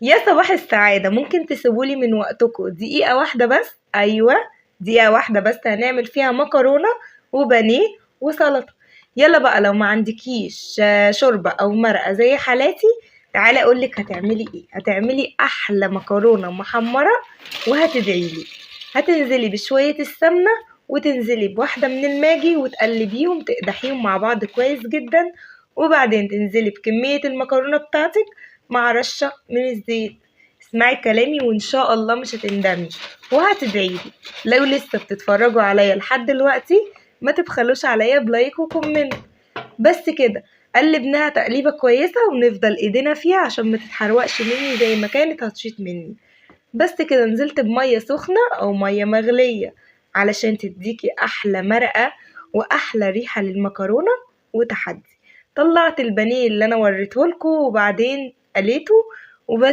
يا صباح السعادة، ممكن تسيبولي من وقتكم دقيقة واحدة بس؟ أيوة دقيقة واحدة بس، هنعمل فيها مكرونة وبانيه وسلطة. يلا بقى، لو ما عندكيش شوربة أو مرقة زي حالاتي، تعالي أقولك هتعملي إيه. هتعملي أحلى مكرونة محمرة وهتدعيلي. هتنزلي بشوية السمنة وتنزلي بواحدة من الماجي وتقلبيهم، تقدحيهم مع بعض كويس جدا، وبعدين تنزلي بكمية المكرونة بتاعتك مع رشة من الزيت. اسمعي كلامي وإن شاء الله مش هتندمي وهتدعيلي. لو لسه بتتفرجوا عليا لحد دلوقتي ما تبخلوش عليا ب like و comment. بس كده قلبناها تقليبة كويسة ونفضل ايدينا فيها عشان ما تتحرقش مني زي ما كانت هتشيط مني. بس كده نزلت بمية سخنة او مية مغلية علشان تديكي احلى مرقة واحلى ريحة للمكرونة وتحدي. طلعت البانيه اللي انا وريتهولكوا وبعدين قليته وبس.